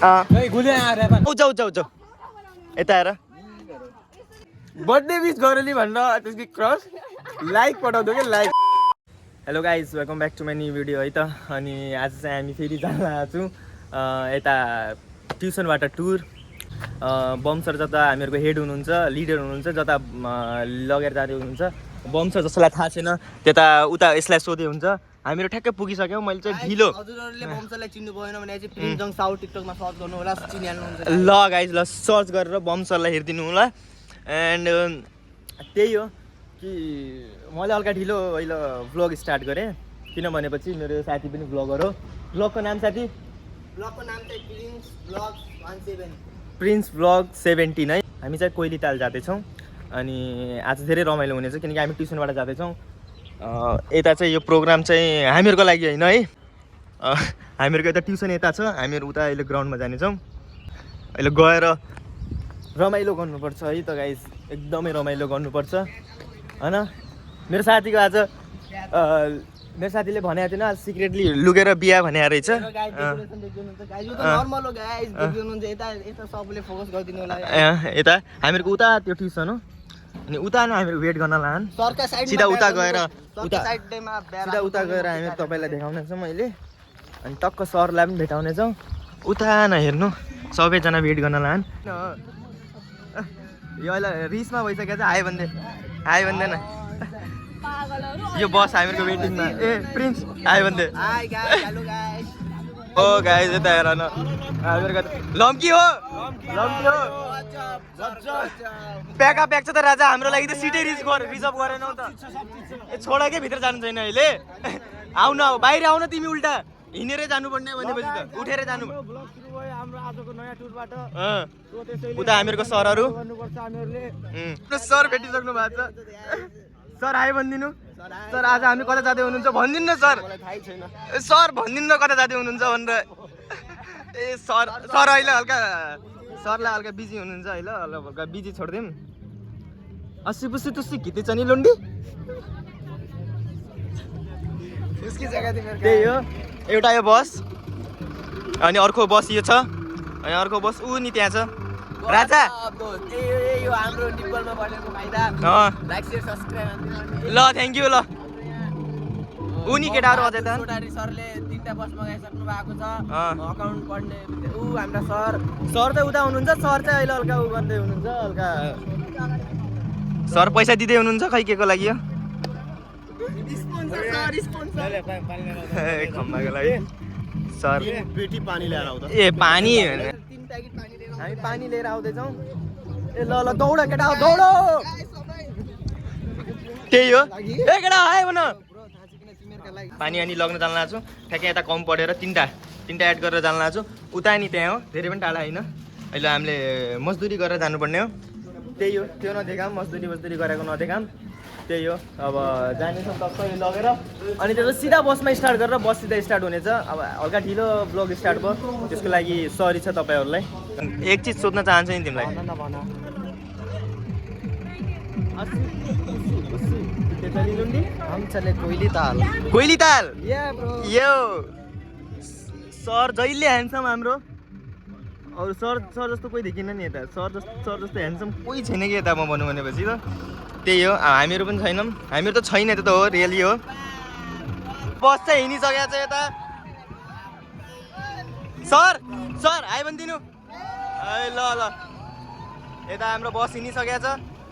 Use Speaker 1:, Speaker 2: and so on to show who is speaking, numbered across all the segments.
Speaker 1: यता आएर
Speaker 2: birthday wish गरली भन्न त्यसको क्रस लाइक पठाउँदो के like.
Speaker 1: Hello guys welcome back to my new video है त। अनि आज चाहिँ हामी फेरि जान आएको छौँ यता ट्युसनबाट टुर। बम सर जता हामीहरूको हेड हुनुहुन्छ, लिडर हुनुहुन्छ, जता लगेर जाँदै हुनुहुन्छ। बम सर जसलाई थाहा छैन त्यता उता यसलाई सोधे हुन्छ। हामीहरू ठ्याक्कै पुगिसक्यौँ। मैले चाहिँ ढिलो
Speaker 2: हजुरहरूले बम सरलाई चिन्नु भएन भने चाहिँ प्रिन्जङ साउथ टिकटकमा सर्च गर्नु होला, चिनिहाल्नुहुन्छ।
Speaker 1: ल गाइज ल सर्च गरेर बम सरलाई हेरिदिनु होला। एन्ड त्यही हो कि मैले हल्का ढिलो अहिले भ्लग स्टार्ट गरेँ किनभनेपछि मेरो साथी पनि भ्लगर हो। भ्लगको नाम साथी?
Speaker 2: ब्लगको नाम चाहिँ
Speaker 1: प्रिन्स भ्लग 17 है। हामी चाहिँ कोइलीताल जाँदैछौँ अनि आज धेरै रमाइलो हुनेछ किनकि हामी ट्युसनबाट जाँदैछौँ। यता चाहिँ यो प्रोग्राम चाहिँ हामीहरूको लागि होइन है। हामीहरूको यता ट्युसन यता छ, हामीहरू उता अहिले ग्राउन्डमा जानेछौँ। अहिले गएर रमाइलो गर्नुपर्छ है त गाइस, एकदमै रमाइलो गर्नुपर्छ होइन। मेरो साथीको आज मेरो साथीले भनेको थिएन आज सिक्रेटली लुकेर बिहा भने रहेछ। यता हामीहरूको उता त्यो ट्युसन हो अनि उता नै हामीहरू वेट गर्न लान् सिधा उता गएर सिधा उता गएर हामीहरू तपाईँलाई देखाउनेछौँ मैले। अनि टक्क सरलाई पनि भेटाउनेछौँ। उता नहेर्नु सबैजना वेट गर्न लान्। यो अहिले रिसमा भइसकेको छ। आयो भन्दैन यो बस हामीहरूको वेटिङमा। ए प्रिन्स आयो भन्दै ओ गाइस यता हेर न हामीहरूको लम्की हो प्याका प्याक छ त राजा। हाम्रो लागि त सिटै रिजर्भ गरेनौ त। ए छोड के भित्र जानु छैन अहिले। आउन बाहिर आउन तिमी उल्टा हिँडेरै जानुपर्ने भनेपछि त उठेरै जानु। उता हामीहरूको सरहरू सर भेटिसक्नु भएको छ। सर आयो भनिदिनु। सर आज हामी कता जाँदै हुनुहुन्छ भनिदिनु न सर। सर भनिदिनु न कता जाँदै हुनुहुन्छ भनेर। ए सर अहिले हल्का सरलाई हल्का बिजी हुनुहुन्छ अहिले। हल्का बिजी छोडिदिउँ। 80 पुसी तुसी घितेछ नि लुन्डी। त्यही हो एउटा यो बस अनि अर्को बस यो छ अनि अर्को बस ऊ नि त्यहाँ छ राजा। ल थ्याङ्क यू। ल ऊ नि केटाहरू अझै त
Speaker 2: सरले 3टा बस मगाइसक्नु भएको छ अकाउन्ट पढ्ने। ऊ हाम्रा सर
Speaker 1: त उता हुनुहुन्छ। सर चाहिँ अहिले हल्का ऊ गर्दै हुनुहुन्छ। हल्का सर पैसा दिँदै हुनुहुन्छ खै के को लागि हो खम्बाको लागि। सर
Speaker 2: बेटी पानी ल्याएर आउँदा
Speaker 1: ए पानी हामी पानी लिएर आउँदैछौँ। ए ल दौड केटा दौड। त्यही हो ए केटा आयो भन। पानी अनि लग्न जान लाग्छु ठ्याक्कै यता कम पढेर तिनवटा एड गरेर जान लाग्छु। उता नि त्यहाँ हो धेरै पनि टाढा होइन। अहिले हामीले मजदुरी गरेर जानुपर्ने हो। त्यही हो त्यो नदेखाम मजदुरी गरेको नदेखाम। त्यही हो अब जानेछौँ टक्कै लगेर अनि त्यो सिधा बसमा स्टार्ट गरेर बस सिधा स्टार्ट हुनेछ। अब हल्का ढिलो ब्लग स्टार्ट भयो त्यसको लागि सरी छ तपाईँहरूलाई। एक चिज सोध्न चाहन्छु नि तिमीलाई। कोइलीताल यो सर जहिले ह्यान्डसम हाम्रो। अरू सर जस्तो कोही देखिन नि यता। सर जस्तो ह्यान्डसम कोही छैन कि यता म भनौँ भनेपछि त। त्यही हो हामीहरू पनि छैनौँ। हामीहरू त छैन त्यो त हो रियली हो। बस चाहिँ हिँडिसकेको छ यता। सर आयो भनिदिनु। ए ल यता हाम्रो बस हिँडिसकेको छ।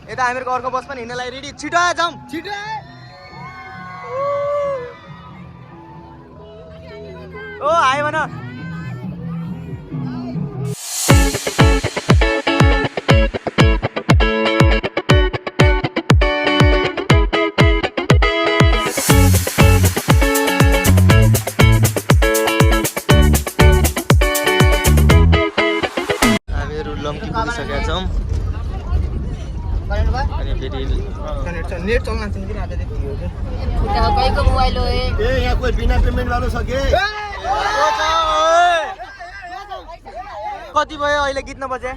Speaker 1: यता हामीहरूको अर्को बस पनि हिँड्नलाई रेडी। छिटो आयो जाउँ छिटो। ओ आयो भन। नेट चल्न छैन कि आज
Speaker 2: कहीको मोबाइल हो ए यहाँ कोही बिना पेमेन्ट वालो छ के।
Speaker 1: कति भयो अहिले गीत नबजे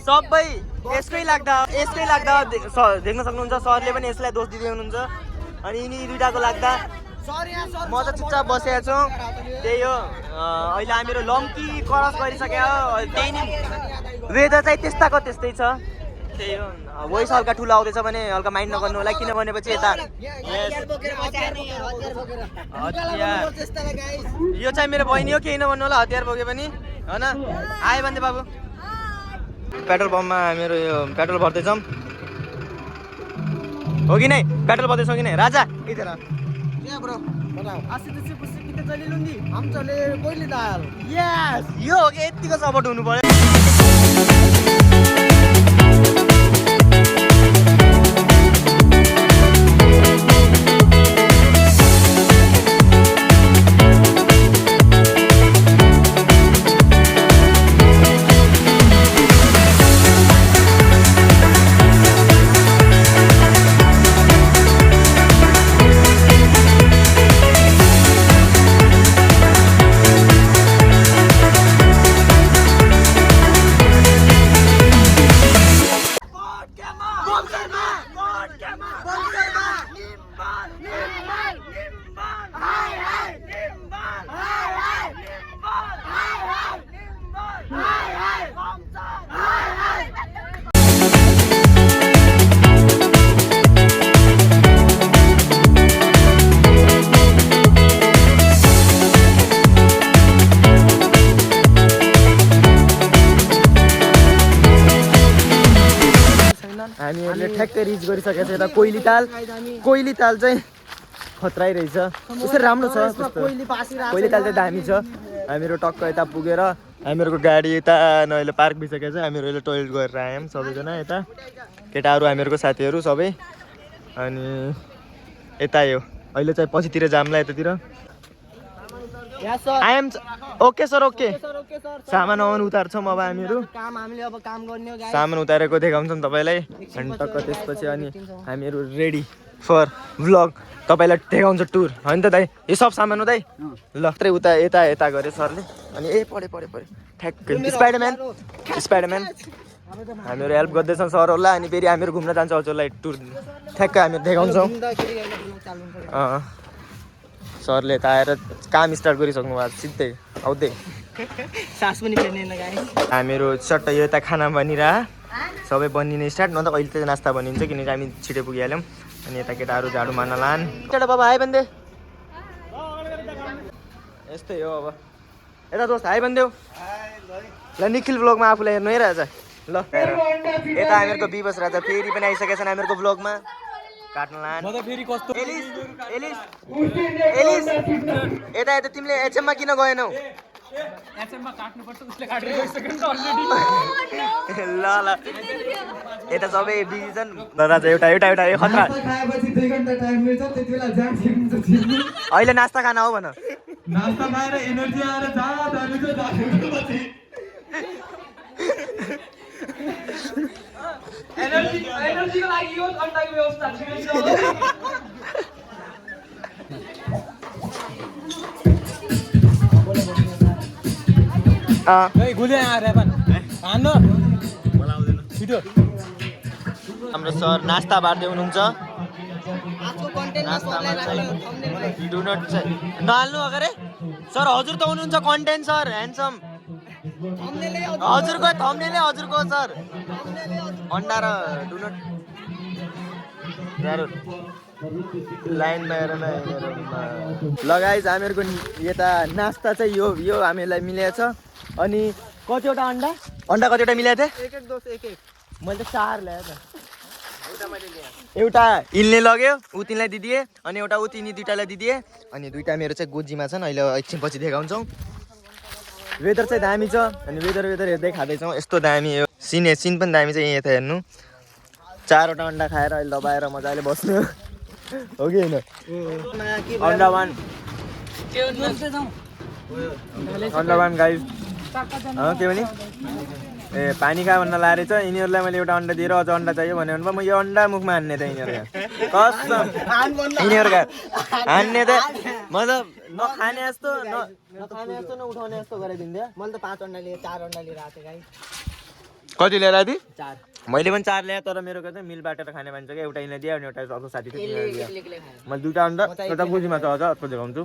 Speaker 1: सबै यसकै लाग्दा देख्न सक्नुहुन्छ। सरले पनि यसलाई दोष दिँदै हुनुहुन्छ अनि यिनी दुइटाको लाग्दा म त चुपचाप बसेको छु। त्यही हो अहिले हामीहरू लम्की क्रस गरिसक्यो त्यही नि वेदर चाहिँ त्यस्ताको त्यस्तै छ त्यही हो वोइस हल्का ठुलो आउँदैछ भने हल्का माइन्ड नगर्नु होला किन भनेपछि यता यो चाहिँ मेरो बहिनी हो केही नभन्नु होला हतियार बोके पनि होइन आयो भने बाबु पेट्रोल पम्पमा हामीहरू यो पेट्रोल भर्दैछौँ हो कि नै पेट्रोल भर्दैछौँ कि नै राजा इधर यो हो कि यतिको सपोर्ट हुनु पर्यो हामीहरूले ठ्याक्कै रिच गरिसकेको छ यता कोइली ताल चाहिँ खतरै रहेछ त्यसरी राम्रो छ कोइली ताल चाहिँ दामी छ हामीहरू टक्क यता पुगेर हामीहरूको गाडी यता अहिले पार्क भइसकेको छ हामीहरू अहिले टोइलेट गरेर आयौँ सबैजना यता केटाहरू हामीहरूको साथीहरू सबै अनि यता यो अहिले चाहिँ पछितिर जामला यतातिर आइएम ओके सर ओके सामान उतार्छौँ अब हामीहरू सामान उतारेको देखाउँछौँ तपाईँलाई अनि टक्क त्यसपछि अनि हामीहरू रेडी फर भ्लग तपाईँलाई देखाउँछ टुर होइन त दाइ यो सब सामान हो दाइ ल त्रै उता यता यता गरे सरले अनि पढे ठ्याक्कै स्पाइडरम्यान हामीहरू हेल्प गर्दैछौँ सरहरूलाई अनि फेरि हामीहरू घुम्न जान्छौँ हजुरलाई टुर ठ्याक्कै हामीहरू देखाउँछौँ सरले त आएर काम स्टार्ट गरिसक्नु भएको सिधै आउँदै सास पनि फेर्ने हामीहरू सट्ट यो यता खाना बनिरह सबै बनिने स्टार्ट न त अहिले चाहिँ नास्ता बनिन्छ किनकि हामी छिटो पुगिहाल्यौँ अनि यता केटाहरू झाडु मार्न लान केटा बाबा हाई भनिदेऊ यस्तै हो अब यता दोस्त हाई भनिदेऊ ल निखिल ब्लगमा आफूलाई हेर्नु है राजा ल यता हामीहरूको विवश राजा फेरि पनि आइसकेका छन् हामीहरूको ब्लगमा काट्न लान एलिस यता यता तिमीले एचएममा किन गएनौ ल यता सबै बिजी छन् राजा एउटा खतरा अहिले नास्ता खाना हो भन नास्ता खाएर एनर्जी आएर एनर्जीको लागि यो अन्डाको व्यवस्था छ हाम्रो सर नास्ता बाँड्दै हुनुहुन्छ नहाल्नु अगाडि सर हजुर त हुनुहुन्छ कन्टेन्ट सर ह्यान्डसम हजुरको थम्बनेलै हजुरको सर अन्डा र डुनट लाइनमा हेरेर लगाइज हामीहरूको यता नास्ता चाहिँ यो हामीलाई मिलेको छ अनि कतिवटा अन्डा कतिवटा मिलेको थियो मैले त 4 ल्याएँ त एउटा इल्ने लग्यो ऊ तिनलाई दिदिए अनि एउटा ऊ तिनी दुइटालाई दिदिए अनि दुइटा मेरो चाहिँ गोजीमा छन् अहिले एकछिन पछि देखाउँछौँ वेदर चाहिँ दामी छ अनि वेदर हेर्दै खाँदैछौँ यस्तो दामी हो सिन पनि दामी छ यता हेर्नु 4वटा अन्डा खाएर अहिले दबाएर मजाले बस्नु हो कि होइन अन्डा वान गाइस के भने ए पानी खा भन्न लाएर चाहिँ यिनीहरूलाई मैले एउटा अन्डा दिएर अझ अन्डा चाहियो भन्यो भने म यो अन्डा मुखमा हान्ने त यिनीहरू कसम यिनीहरूका हान्ने त मतलब नखाने जस्तो न उठाउने जस्तो गराइदिन्थ्यो मैले त 5 अन्डा लिएँ 4 अन्डा लिएर आएको थिएँ कति लिएर आएको थिएँ 4 मैले पनि 4 ल्याएँ तर मेरो चाहिँ मिल बाटेर खाने भन्छ क्या एउटा यिनीहरूले दियो अनि एउटा अर्को साथी थियो मैले 2टा अन्डा एउटा गोजीमा छ अझ अर्को देखाउँछु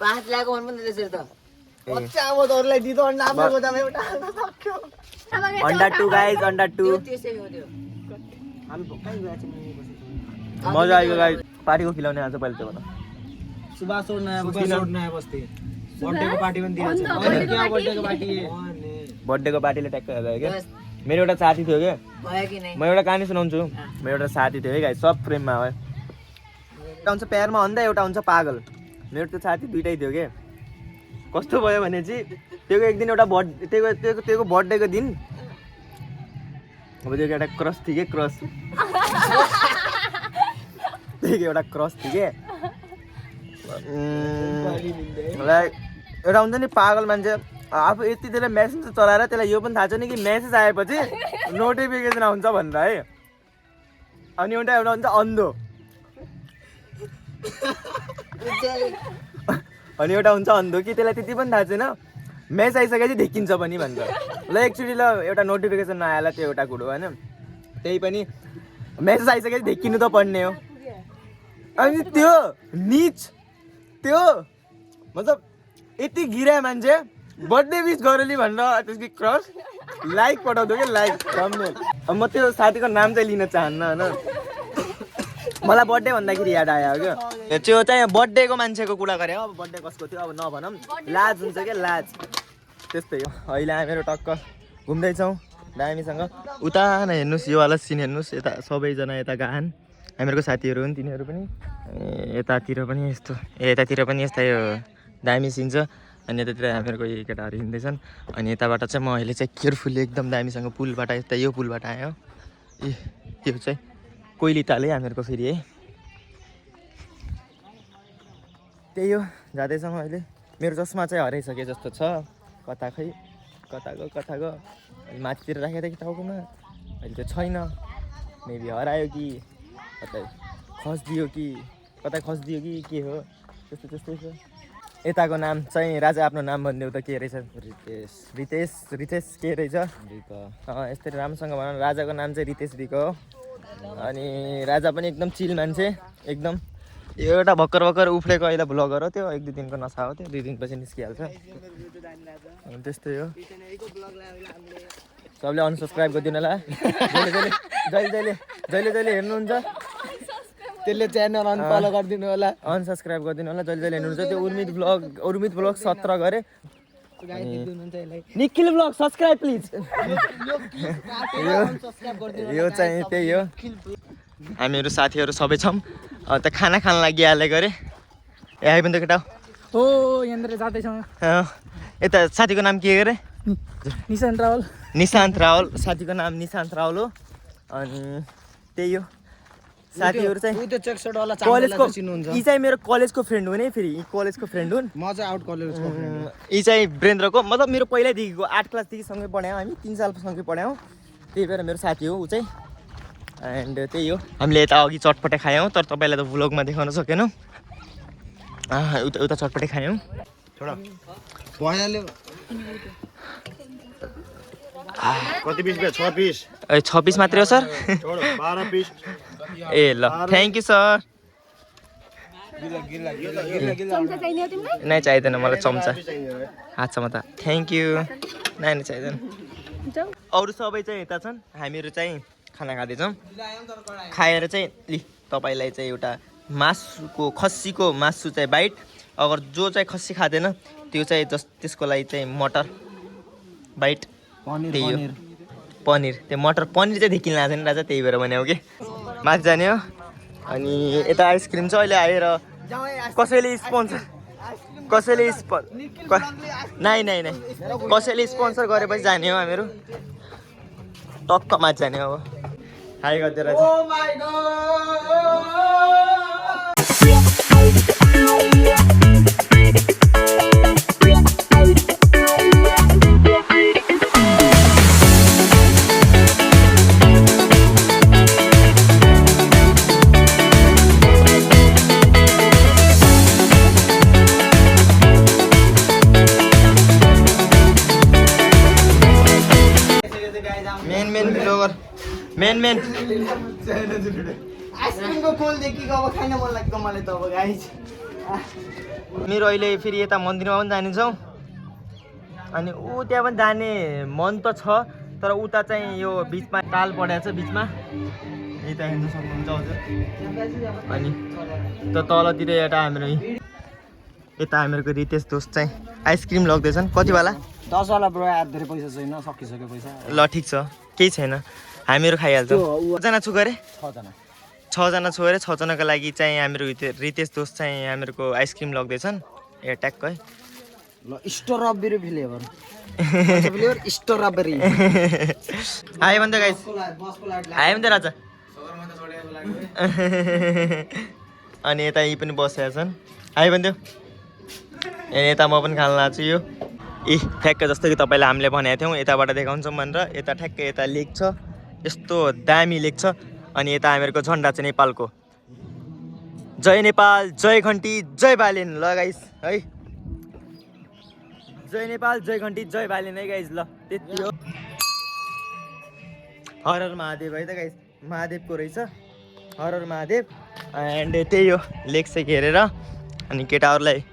Speaker 3: 5 लाख भन्नु पनि त्यसरी त
Speaker 2: अच्छा अब त अरूलाई दिँदो अन्डा आफ्नो गोदामा एउटा हाल्न सक्यो
Speaker 1: अन्डा 2 गाइज अन्डा 2
Speaker 3: त्यसै हो त्यो
Speaker 2: हामी कहीँ गएको छैन
Speaker 1: मजा आयो गाइज पार्टीको खिलाउने आज पहिले त्यो भन
Speaker 2: सुभाष रोड नयाँ बस्ती बर्थडेको पार्टी पनि दिएको छ क्या बर्थडेको पार्टी
Speaker 1: बर्थडेको पार्टीले ट्याक्क हेरेर क्या मेरो एउटा साथी थियो क्या
Speaker 3: भयो कि नै
Speaker 1: म एउटा कहानी सुनाउँछु मेरो एउटा साथी थियो है गाइज सब प्रेममा हो एउटा हुन्छ प्यारमा अन्धा एउटा हुन्छ पागल मेरो त्यो साथी दुइटै थियो क्या कस्तो भयो भने चाहिँ त्यो एक दिन एउटा त्यो बर्थडेको दिन अब त्यो एउटा क्रस थियो क्या क्रस त्यो एउटा क्रस थियो क्या एउटा हुन्छ नि पागल मान्छे आफू यति धेरै मेसेज चलाएर त्यसलाई यो पनि थाहा छैन कि मेसेज आएपछि नोटिफिकेसन आउँछ भनेर है अनि एउटा हुन्छ अन्धो अनि एउटा हुन्छ अन्धो कि त्यसलाई त्यति पनि थाहा छैन मेसेज आइसकेपछि देखिन्छ पनि भन्छ ल एक्चुअली ल एउटा नोटिफिकेसन नआएला त्यो एउटा कुरो होइन त्यही पनि मेसेज आइसकेपछि देखिनु त पर्ने हो अनि त्यो निच त्यो मतलब यति गिरा मान्छे बर्थडे विस गरली भनेर त्यसको क्रस लाइक पठाउँथ्यो क्या लाइक थम्बनेल अब म त्यो साथीको नाम चाहिँ लिन चाहन्न होइन मलाई बर्थडे भन्दाखेरि याद आयो क्या त्यो चाहिँ बर्थडेको मान्छेको कुरा गरे अब बर्थडे कसको थियो अब नभनौँ लाज हुन्छ क्या लाज त्यस्तै हो अहिले हामीहरू टक्क घुम्दैछौँ दामीसँग उता न हेर्नुहोस् योवाला सिन हेर्नुहोस् यता सबैजना यता गाहान हामीहरूको साथीहरू हुन् तिनीहरू पनि यतातिर पनि यस्तो यतातिर पनि यस्ता यो दामी सिन छ अनि यतातिर हामीहरूको केटाहरू हिँड्दैछन् अनि यताबाट चाहिँ म अहिले चाहिँ केयरफुल्ली एकदम दामीसँग पुलबाट यता यो पुलबाट आयो ए यो चाहिँ कोइली ताल है हामीहरूको फेरि है त्यही हो जाँदैछौँ अहिले मेरो चस्मा चाहिँ हराइसके जस्तो छ कता खै कता गयो अनि माथितिर राखेको थिएँ कि टाउकोमा अहिले त छैन मेबी हरायो कि कतै खस्दियो कि के हो त्यस्तै छ यताको नाम चाहिँ राजा आफ्नो नाम भनिदेऊ त के रहेछ रितेश के रहेछ यस्तै राम्रोसँग भनौँ राजाको नाम चाहिँ रितेश रिक हो अनि राजा पनि एकदम चिल मान्छे एकदम यो एउटा भर्खर उफ्रेको अहिले भ्लगर हो त्यो 1-2 दिनको नसा हो त्यो 2 दिनपछि निस्किहाल्छ अनि त्यस्तै हो सबले अनसब्सक्राइब गरिदिनु होला जहिले हेर्नुहुन्छ
Speaker 2: त्यसले च्यानल अनफलो गरिदिनु होला
Speaker 1: अनसब्सक्राइब गरिदिनु होला जहिले हेर्नुहुन्छ त्यो उर्मित ब्लग 17 गरे निखिल ब्लग सब्सक्राइब प्लिज यो चाहिँ त्यही हो हामीहरू साथीहरू सबै छौँ त खाना खान लागिहाले गरे ए आइ पनि त केटा
Speaker 4: हो यहाँनिर जाँदैछौँ
Speaker 1: यता साथीको नाम के गरे
Speaker 4: निशान्त रावल
Speaker 1: साथीको नाम निशान्त रावल हो अनि त्यही हो साथीहरू चाहिँ कलेजको यी चाहिँ मेरो कलेजको फ्रेन्ड हुन् है फेरि यी कलेजको फ्रेन्ड हुन्
Speaker 2: म चाहिँ आउट कलेजको फ्रेन्ड
Speaker 1: यी चाहिँ वीरेन्द्रको मतलब मेरो पहिल्यैदेखिको 8 क्लासदेखि सँगै पढ्यौँ हामी 3 सालसँगै पढ्यौँ त्यही भएर मेरो साथी हो ऊ चाहिँ एन्ड त्यही हो हामीले यता अघि चटपटे खायौँ तर तपाईँलाई त भ्लगमा देखाउन सकेनौँ उता चटपटे खायौँ
Speaker 2: कति पिस भयो 6 पिस
Speaker 1: 6 पिस मात्रै हो सर
Speaker 2: 12 पिस
Speaker 1: ए ल थ्याङ्क यू सर नै चाहिँदैन मलाई चम्चा हातसम्म त थ्याङ्क यू नै चाहिँदैन अरू सबै चाहिँ यता छन् हामीहरू चाहिँ खाना खाँदैछौँ खाएर चाहिँ लि तपाईँलाई चाहिँ एउटा मासुको खसीको मासु चाहिँ बाइट अगर जो चाहिँ खसी खाँदैन त्यो चाहिँ त्यसको लागि चाहिँ मटर बाइट त्यही हो पनिर त्यो मटर पनिर चाहिँ देखिन लाग्छ नि राजा त्यही भएर भने हो कि माथि जाने हो अनि यता आइसक्रिम चाहिँ अहिले आएर कसैले कसैले स्पोन्सर गरेपछि जाने हो हामीहरू टक्क माथि जाने हो अब हाई गरिदिएर मेन
Speaker 2: आइसक्रिमको खोल देखिको अब खान मन लाग्यो मलाई त अब गाइस
Speaker 1: मेरो अहिले फेरि यता मन्दिरमा पनि जानेछौँ अनि ऊ त्यहाँ पनि जाने मन त छ तर उता चाहिँ यो बिचमा ताल परेको छ बिचमा यता हेर्नु सक्नुहुन्छ हजुर अनि त तलतिर एउटा यता हामीहरूको रितेश दोस्त चाहिँ आइसक्रिम लग्दैछन् कतिवाला
Speaker 3: 10 वाला ब्रो यार धेरै पैसा छैन सकिसक्यो पैसा
Speaker 1: ल ठिक छ केही छैन हामीहरू खाइहाल्छौँ कतिजना छु गरे 6 जना छु गरे 6 जनाको लागि चाहिँ हामीहरू रितेश दोस्त चाहिँ हामीहरूको आइसक्रिम लग्दैछन् ए ट्याक्कै
Speaker 3: ल स्ट्रबेरी फ्लेभर स्ट्रबेरी
Speaker 1: आयो भने त गाइस आयो भने त राजा अनि यता यी पनि बसेका छन् आयो भने त्यो यता म पनि खान लाग्छु यो ठ्याक्क जस्तो कि तपाईँलाई हामीले भनेको थियौँ यताबाट देखाउँछौँ भनेर यता ठ्याक्कै यता लेक छ यस्तो दामी लेक छ अनि यता हामीहरूको झन्डा चाहिँ नेपालको जय नेपाल जय घन्टी जय बालेन ल गाइस है जय नेपाल जय घन्टी जय बालेन है गाइस ल त्यति हो हर हर महादेव है त गाइस महादेवको रहेछ हर हर महादेव एन्ड त्यही हो लेक चाहिँ घेरेर अनि केटाहरूलाई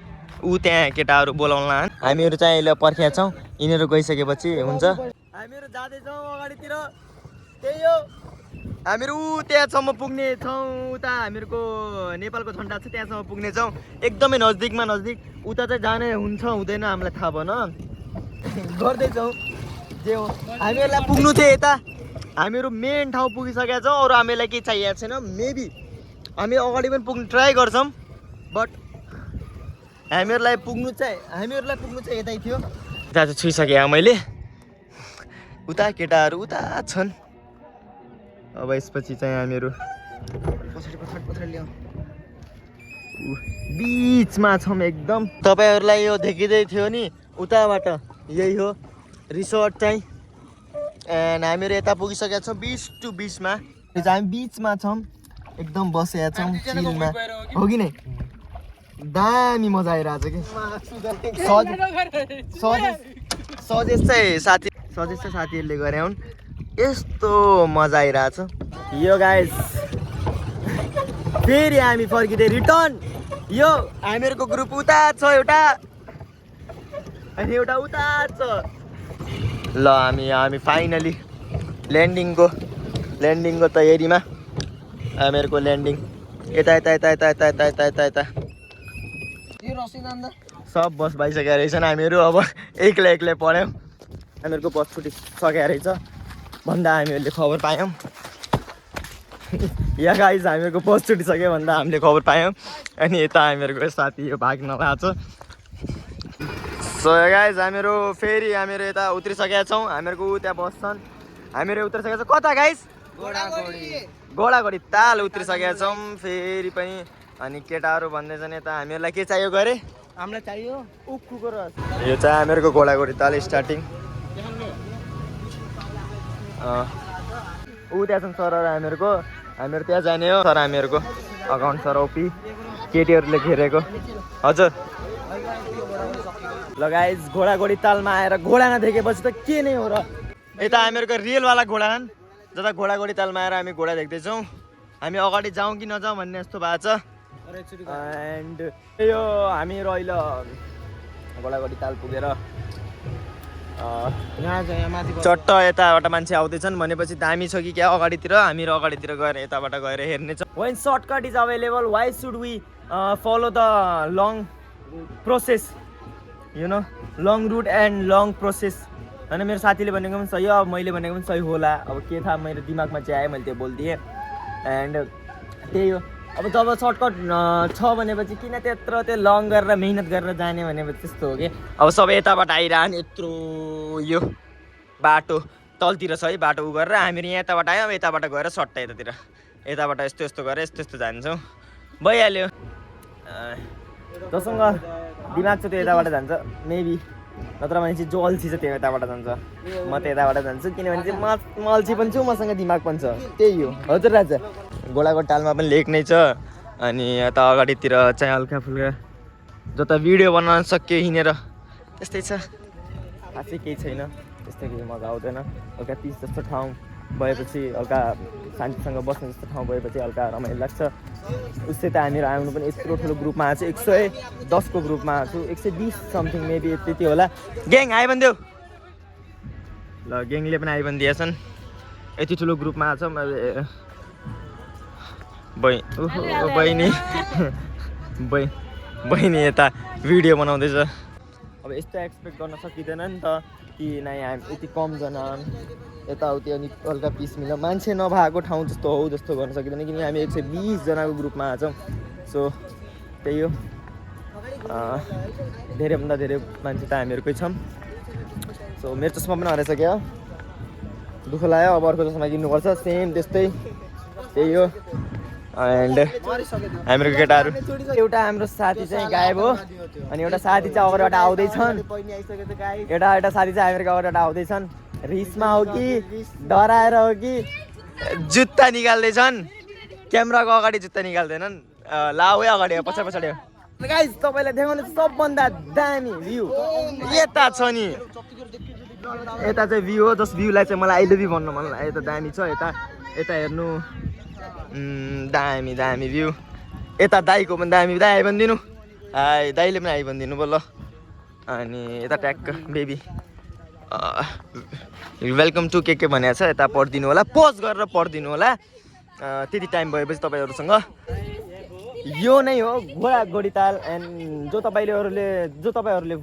Speaker 1: ऊ त्यहाँ केटाहरू बोलाउला हामीहरू चाहिँ अहिले पर्खिया छौँ यिनीहरू गइसकेपछि हुन्छ हामीहरू जाँदैछौँ अगाडितिर त्यही हो हामीहरू ऊ त्यहाँसम्म पुग्ने छौँ उता हामीहरूको नेपालको झन्डा छ त्यहाँसम्म पुग्ने छौँ एकदमै नजिकमा नजिक उता चाहिँ जाने हुन्छ हुँदैन हामीलाई थाहा भएन गर्दैछौँ जे हो हामीहरूलाई पुग्नु थियो यता हामीहरू मेन ठाउँ पुगिसकेका छौँ अरू हामीलाई केही चाहिएको छैन मेबी हामी अगाडि पनि पुग्नु ट्राई गर्छौँ बट हामीहरूलाई पुग्नु चाहिँ यतै थियो त्यहाँ चाहिँ छुइसकेँ मैले उता केटाहरू उता छन् अब यसपछि चाहिँ हामीहरू बिचमा छौँ एकदम तपाईँहरूलाई यो देखिँदै थियो नि उताबाट यही हो रिसोर्ट चाहिँ एन्ड हामीहरू यता पुगिसकेका छौँ 20 to 20 मा हामी बिचमा छौँ एकदम बसेका छौँ चिलमा हो कि नै दामी मजा आइरहेको छ कि सजेस्ट चाहिँ साथीहरूले गरे हुन् यस्तो मजा आइरहेछ यो गाइस फेरि हामी फर्किँदै रिटर्न यो हामीहरूको ग्रुप उता छ एउटा अनि एउटा उता छ ल हामी फाइनली ल्यान्डिङको तयारीमा हामीहरूको ल्यान्डिङ यता सब बस भइसकेको रहेछन् हामीहरू अब एक्लै पढ्यौँ हामीहरूको बस छुटिसकेको रहेछ भन्दा हामीहरूले खबर पायौँ या गाइस हामीहरूको बस छुटिसक्यो भन्दा हामीले खबर पायौँ अनि यता हामीहरूको साथी यो भाग्न भएको छ सो गाइस हामीहरू यता उत्रिसकेका छौँ हामीहरूको त्यहाँ बस छन् हामीहरू उत्रिसकेका छौँ कता गाइस घोडाघोडी ताल उत्रिसकेका छौँ फेरि पनि अनि केटाहरू भन्दैछन् यता हामीहरूलाई के चाहियो गरे हामीलाई चाहियो उखुको रस यो चाहिँ हामीहरूको घोडाघोडी ताल स्टार्टिङ ऊ त्यहाँ छन् सरहरू हामीहरू त्यहाँ जाने हो सर हामीहरूको अकाउन्ट सर ओपी केटीहरूले घेरेको हजुर ल गाइस घोडाघोडी तालमा आएर घोडा नदेखेपछि त के नै हो र यता हामीहरूको रियलवाला घोडा छन् जता घोडाघोडी तालमा आएर हामी घोडा देख्दैछौँ हामी अगाडि जाउँ कि नजाउँ भन्ने जस्तो भएको छ एन्ड यो हामीहरू अहिले घोडाघोडी ताल पुगेर चट्ट यताबाट मान्छे आउँदैछन् भनेपछि दामी छ कि क्या अगाडितिर हामीहरू अगाडितिर गएर यताबाट गएर हेर्नेछौँ when shortcut is available why should we follow the long process you know long route and long process होइन मेरो साथीले भनेको पनि सही हो अब मैले भनेको पनि सही होला अब के थाहा मेरो दिमागमा चाहिँ आयो मैले त्यो बोलिदिएँ एन्ड त्यही हो अब जब सर्टकट छ भनेपछि किन त्यत्रो त्यो लङ गरेर मेहनत गरेर जाने भनेपछि त्यस्तो हो कि अब सबै यताबाट आइरहने यत्रो यो बाटो तलतिर छ है बाटो उ गरेर हामीहरू यहाँ यताबाट आयौँ यताबाट गएर सट्टा यताबाट यस्तो गरेर यस्तो जान्छौँ भइहाल्यो जसँग दिमाग छ त्यो यताबाट जान्छ मेबी नत्र भने चाहिँ जो अल्छी छ त्यो यताबाट जान्छ म त यताबाट जान्छु किनभने चाहिँ म अल्छी पनि छु मसँग दिमाग पनि छ त्यही हो हजुर राजा घोडाको टालमा पनि लेक नै छ अनि यता अगाडितिर चाहिँ हल्का फुल्का जता भिडियो बनाउन सक्यो हिँडेर त्यस्तै छ खासै केही छैन त्यस्तो केही मजा आउँदैन हल्का 30 जस्तो ठाउँ भएपछि हल्का शान्तिसँग बस्ने जस्तो ठाउँ भएपछि हल्का रमाइलो लाग्छ। उसै त हामीहरू आउनु पनि यत्रो ठुलो ग्रुपमा आएको छु, 110 को ग्रुपमा आएको छु, 120 समथिङ मेबी त्यति होला। ग्याङ आइबन्दियो ल, ग्याङले पनि आइबन्दिएछन्। यति ठुलो ग्रुपमा आएको छौँ। बहिनी यता भिडियो बनाउँदैछ। अब यस्तो एक्सपेक्ट गर्न सकिँदैन नि त कि नै हामी यति कमजना यताउति अनि हल्का पिस मिल्यो, मान्छे नभएको ठाउँ जस्तो हो जस्तो गर्न सकिँदैन, किनकि हामी 120 जनाको ग्रुपमा आएको छौँ। सो त्यही हो, धेरैभन्दा धेरै मान्छे त हामीहरूकै छौँ। सो मेरो चस्मा पनि हराइसक्यो, दुःख लाग्यो। अब अर्को चस्मा किन्नुपर्छ, सेम त्यस्तै त्यही हो। एन्ड हाम्रो केटाहरू एउटा हाम्रो साथी चाहिँ गायब हो अनि एउटा साथी चाहिँ अगाडिबाट आउँदैछन्। एउटा साथी चाहिँ हामीहरूको अगाडिबाट आउँदैछन्। रिसमा हो कि डराएर हो कि जुत्ता निकाल्दैछन्। क्यामेराको अगाडि जुत्ता निकाल्दैनन्। लाऊ है अगाडि, पछाडि पछाडि गाइस तपाईँलाई देखाउने सबभन्दा दामी भ्यू यता छ नि। यता चाहिँ भ्यू हो, जस भ्यूलाई चाहिँ मलाई आई लभ यु भन्नु मन लाग्यो। यता दामी छ, यता यता हेर्नु दामी दामी भ्यू। यता दाईको पनि दामी, दाई आइबन्दिनु। दाईले पनि आइबन्दिनु भयो ल। अनि यता ट्याक्क बेबी वेलकम टु के भनेको छ, यता पढिदिनु होला, पोज गरेर पढिदिनु होला। त्यति टाइम भएपछि तपाईँहरूसँग यो नै हो घोडाघोडी ताल। एन्ड जो तपाईँहरूले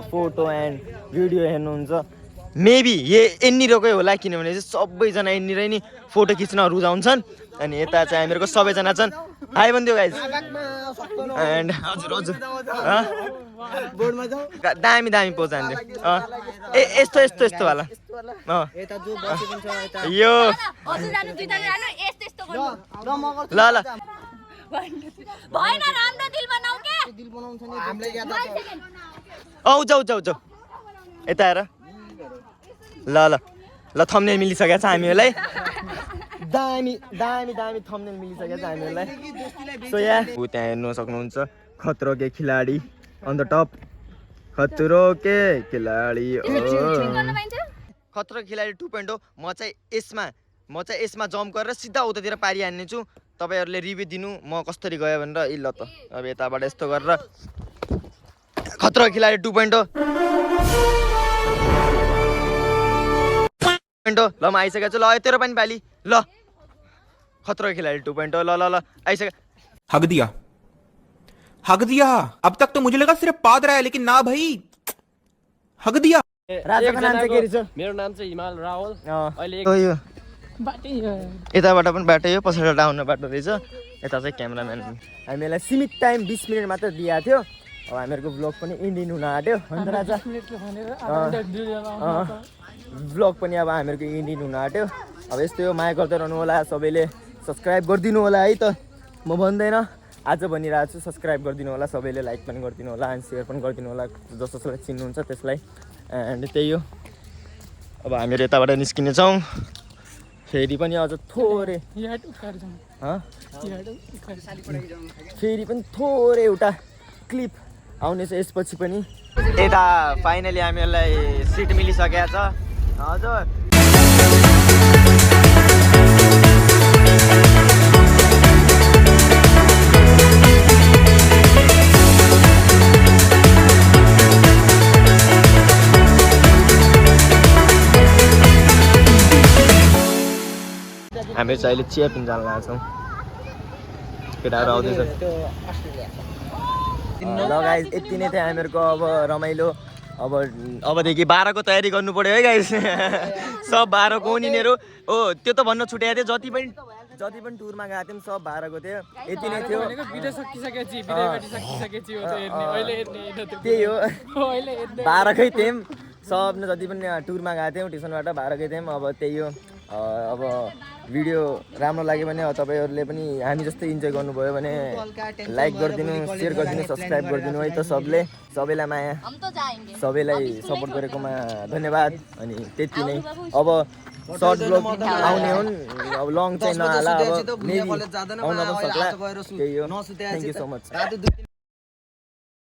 Speaker 1: फोटो एन्ड भिडियो हेर्नुहुन्छ मेबी यहाँनिरकै होला, किनभने चाहिँ सबैजना यहाँनिरै नि फोटो खिच्न रुचाउँछन्। अनि यता चाहिँ हामीहरूको सबैजना छन्। आइबन्दियो गाइज। एन्ड हजुर दामी दामी पोज हान्दियो। यस्तो यस्तो यस्तो वाला यो ल ल जाऊ यता हेर ल ल ल। थम्बनेल मिलिसकेको छ हामीहरूलाई, दामी दामी दामी थम्बनेल मिलिसकेको छ हामीहरूलाई। सो यहाँ त्यहाँ हेर्नु सक्नुहुन्छ खतरो के खिलाडी अन द टप, खतरो के खिलाडी खतरो खिलाडी 2.0। म चाहिँ यसमा जम्प गरेर सिधा उतातिर पारी हान्ने छु। तपाईँहरूले रिभ्यू दिनु म कसरी गयो भनेर। ल त अब यताबाट यस्तो गरेर खतरो खिलाडी 2.0 ल म आइसकेको छु। ल तेरो पनि पाली ल, खतरो खिलाडी 2.0 ल ल ल आइसक्यो।
Speaker 5: हक दिया। अब तक तो मुझे लगा सिर्फ पाद रहा है, लेकिन ना भाई, हक दिया।
Speaker 1: राजाको नाम चाहिँ के रहेछ?
Speaker 2: मेरो नाम चाहिँ हिमाल रावल।
Speaker 1: यताबाट पनि बाटो यो, पछाडिबाट आउनु बाटो रहेछ। यता चाहिँ क्यामेराम्यान। हामीलाई सीमित टाइम 20 मिनट मात्र दिएको थियो। अब हामीहरूको ब्लग पनि इन्डिङ हुन आँट्यो अन्त राजा ब्लग पनि अब हामीहरूको इन्डिङ हुन आँट्यो। अब यस्तै हो, माया गर्दै रहनु होला, सबैले सब्सक्राइब गरिदिनु होला है त। म भन्दैन, आज भनिरहेको छु, सब्सक्राइब गरिदिनु होला, सबैले लाइक पनि गरिदिनु होला अनि सेयर पनि गरिदिनु होला, जस जसलाई चिन्नुहुन्छ त्यसलाई। एन्ड त्यही हो, अब हामीहरू यताबाट निस्किने छौँ। फेरि पनि अझ थोरै फेरि पनि थोरै एउटा क्लिप आउनेछ यसपछि पनि। यता फाइनली हामीहरूलाई सिट मिलिसकेको छ। हजुर हामी चाहिँ अहिले चिया पिन जान लागेको छौँ। केटाहरू आउँदैछ। ल गाइस यति नै थियो हामीहरूको अब रमाइलो। अबदेखि 12 को तयारी गर्नु पर्यो है गाइस। सब 12 को उनीहरू हो, त्यो त भन्न छुट्याएको थियो। जति पनि टुरमा गएको थियौँ सब 12 को थियो। यति नै थियो। त्यही हो, 12 कै थियौँ सब। जति पनि टुरमा गएको थियौँ ट्युसनबाट 12 कै थियौँ। अब त्यही हो, अब भिडियो राम्रो लाग्यो भने तपाईँहरूले पनि हामी जस्तै इन्जोय गर्नुभयो भने लाइक गरिदिनु, सेयर गरिदिनु, सब्सक्राइब गरिदिनु है त। सबैलाई माया, सबैलाई सपोर्ट गरेकोमा धन्यवाद। अनि त्यति नै। अब सर्ट ब्लग आउने हुन्, अब लङ चाहिँ नहाला, अब मेबी आउन पनि सक्ला। त्यही हो, थ्याङ्क यू सो मच।